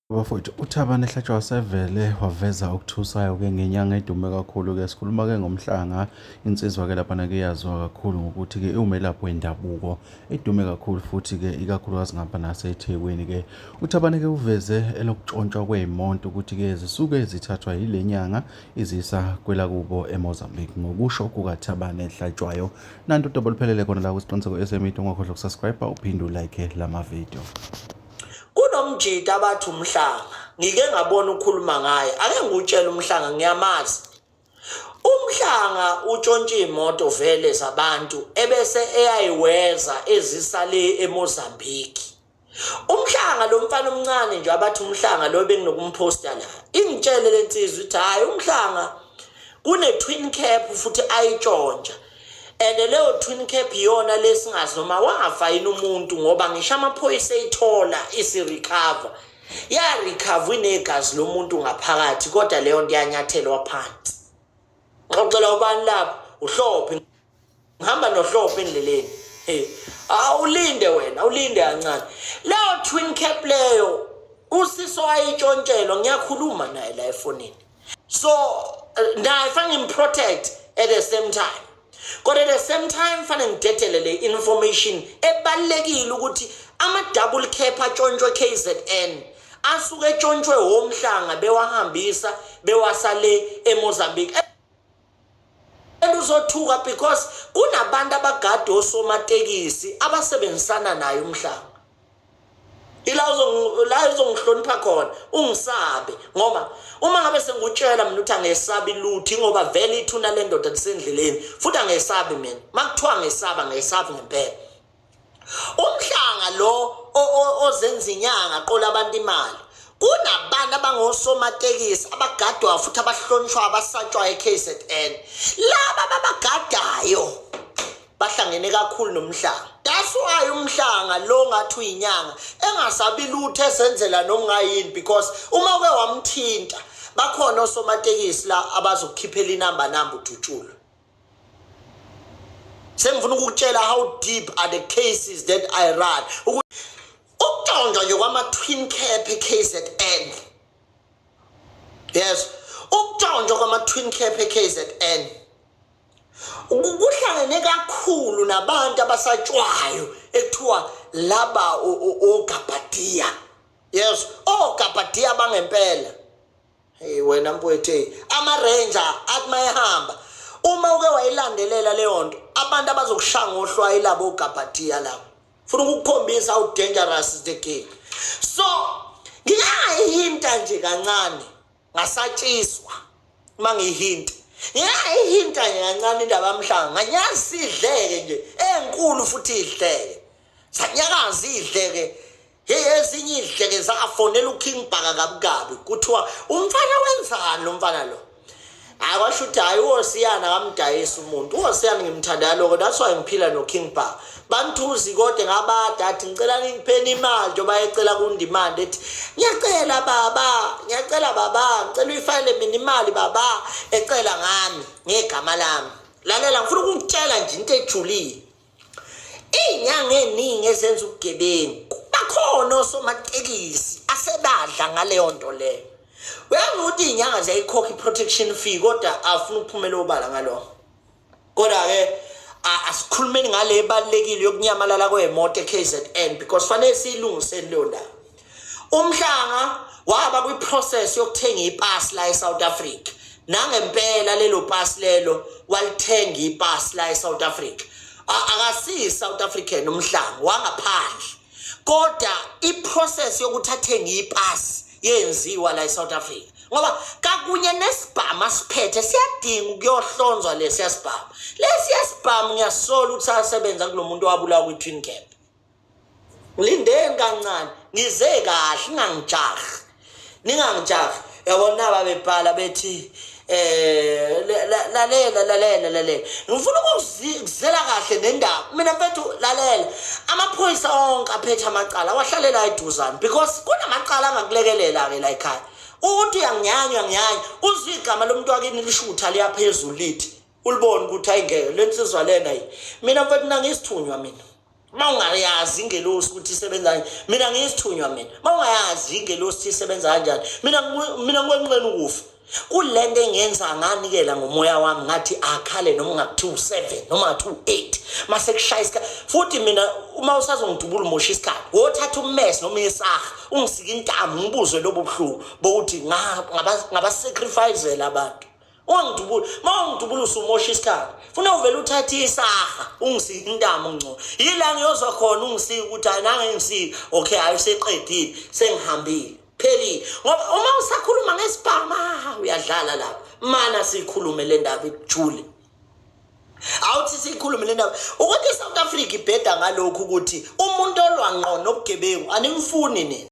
Bafowethu, uThabani Hlatshwayo sevele waveza okuthusayo-ke ngenyanga edume kakhulu-ke. Sikhuluma-ke ngoMhlanga, insizwa-ke laphana-ke eyaziwa kakhulu ngokuthi-ke iwumelaphi wendabuko edume kakhulu futhi-ke ikakhulukazi ngapha naseThekwini-ke. UThabani-ke uveze elokutshontshwa kwey'moto ukuthi-ke zisuke zithathwa yile nyanga izisa kwelakubo eMozambique. Ngokusho kukaThabani Hlatshwayo, nantu udaba oluphelele khona la kwisiqiniseko SME. Ungakhohlwa ukusubscribe uphinde ulike lama video. Kunomjita abathi uMhlanga, ngike ngabona ukhuluma ngaye. Ake ngikutshele uMhlanga ngiyamazi. Umhlanga utshontsha iy'moto vele zabantu ebese eyayiweza ezisa le eMozambique. Umhlanga lo mfana omncane nje abathi umhlanga lo benginokumphosta la. Ingitshele le nsizwa ithi hhayi umhlanga kune-twin cap futhi ayitshontsha. And leyo twin cap iyona lesingazi noma wafa yini umuntu ngoba ngisho amaphoyisa eyithola isi-recover ya-recover inegazi lomuntu ngaphakathi kodwa leyo nto yanyathelwa phansi. Ngixoxela ubani lapho? Uhlophe. Ngihamba nohlophe endleleni. Hey, awulinde wena, awulinde kancane. Leyo twin cap leyo usiso ayitshontshelwa ngiyakhuluma naye la efonini. So naye fanele ngimprotect at the same time. Kodwa at the same time fanele ngidedele le information ebalekile ukuthi ama double cap atshontshwe KZN asuke etshontshwe womhlanga bewahambisa bewasale eMozambique. And uzothuka because kunabantu abagade osomatekisi abasebenzisana naye umhlanga. Ila la uzongihlonipha khona ungisabe ngoba uma ngabe sengikutshela mina ukuthi angesabi lutho ngoba vele ithuna lendoda lisendleleni futhi angesabi mina makuthiwa ngesaba ngesabi ngempela. Umhlanga lo ozenza inyanga qola abantu imali kunabantu abangosomatekisi abagadwayo futhi abahlonishwayo abasatshwayo e-KZN laba babagadayo bahlangene kakhulu nomhlanga. That's why umhlanga lo ngathi uyinyanga engasabi lutho esenzela noma ungayini because uma uke wamthinta bakhona osomatekisi la abazokukhiphela inamba namba udutshulwe. Sengifuna ukukutshela how deep are the cases that I run. Ukutshontshwa nje kwama-twin cap e-KZN. Yes, ukutshontshwa kwama-twin cap e-KZN kuhlangene kakhulu nabantu abasatshwayo ekuthiwa laba ogabhadiya. Yes, ogabhadiya bangempela. Hey wena mfowethu hey ama ranger athi mayehamba uma uke wayilandelela leyo nto abantu abazokushaya ngohlwayi labo ogabhadiya labo. Funa ukukukhombisa how dangerous is the game. So ngingayihinta nje kancane ngasatshiswa uma ngiyihinta. Ngingayihinta nje kancane indaba yamhlanga nganyazi idleke nje enkulu futhi idleke. Sanyakaza idleke. Hey ezinye idleke zafonela uKing Bhaka kabi kabi kuthiwa umfana wenzani lo mfana lo. Hayi kwasho ukuthi hayi uWosiyana akamdayisi umuntu. uWosiyana ngimthandela lokho that's why ngiphila noKing Bhaka. Bamthuzi kodwa ngabada athi ngicela ningipheni imali njengoba ecela kundimande ethi ngiyacela baba, ngiyacela baba, ngicela uyifayele mina imali baba, ecela ngami ngegama lami. Lalela ngifuna ukukutshela nje into ejulile. Iy'nyanga ey'ningi ezenza ubugebengu bakhona osomatekisi asebadla ngaleyo nto leyo. Uyazi ukuthi iy'nyanga ziyayikhokha i-protection fee kodwa afuna ukuphumela obala ngalokho. Kodwa-ke asikhulumeni ngale ebalulekile yokunyamalala kwey'moto e-KZN because fanele siyilungiseni leyo ndaba. Umhlanga waba kwi-process yokuthenga ipasi la e-South Africa. Nangempela lelo pasi lelo walithenga ipasi la e-South Africa. Akasiyi South African umhlanga wangaphandle. Kodwa i-process yokuthi athenge ipasi yenziwa la e-South Africa. Ngoba kakunye nesibhamu asiphethe siyadinga ukuyohlonzwa lesiya sibhamu. Lesiya sibhamu ngiyasola ukuthi sasebenza kulo muntu owabulawa kwi-twin cap. Ngilindeni kancane ngize kahle ningangijahi ningangijahi yabona naba bebhala bethi lalela lalela lalela ngifuna ukuzela kahle nendaba mina mfethu lalela amaphoyisa onke aphethe amacala awahlalela eduzane because kunamacala angakulekelela ke la ekhaya uthi uyanginyanya uyanginyanya uzwe igama lomuntu wakini lishutha liyaphezulu lithi ulibone ukuthi ayingeke le nsizwa lena yi mina mfethu nangisithunywa mina. Uma ungayazi ingelosi ukuthi isebenza kanjani, mina ngiyisithunywa mina. Uma ungayazi ingelosi ukuthi isebenza kanjani, mina mina ngikwenqena ukufa. Kulento engenza nganikela ngomoya wami ngathi akhale noma ngakuthiwa u-7 noma ngathiwa u-8 mase kushaya isikhathi. Futhi mina uma usazongidubula umosha isikhathi, wothatha ummese noma isaha ungisike intamo ngibuzwe lobo buhlungu bokuthi ngabasacrificela abantu. Ungangidubuli. Uma ungidubula usumosha isikhathi. Funa uvele uthathe isaha ungisike intamo ngcono. Yila ngiyozwa khona ungisike ukuthi hayi nange ngisike. Okay, hayi useqedile, sengihambile. Phelile. Ngoba uma usakhuluma ngesibhamu ah, uyadlala lapha. Mana sikhulume le ndaba ijule. Awuthi sikhulume le ndaba. Ukuthi iSouth Africa ibheda ngalokhu ukuthi umuntu olwa ngqo nobugebengu animfuni nina.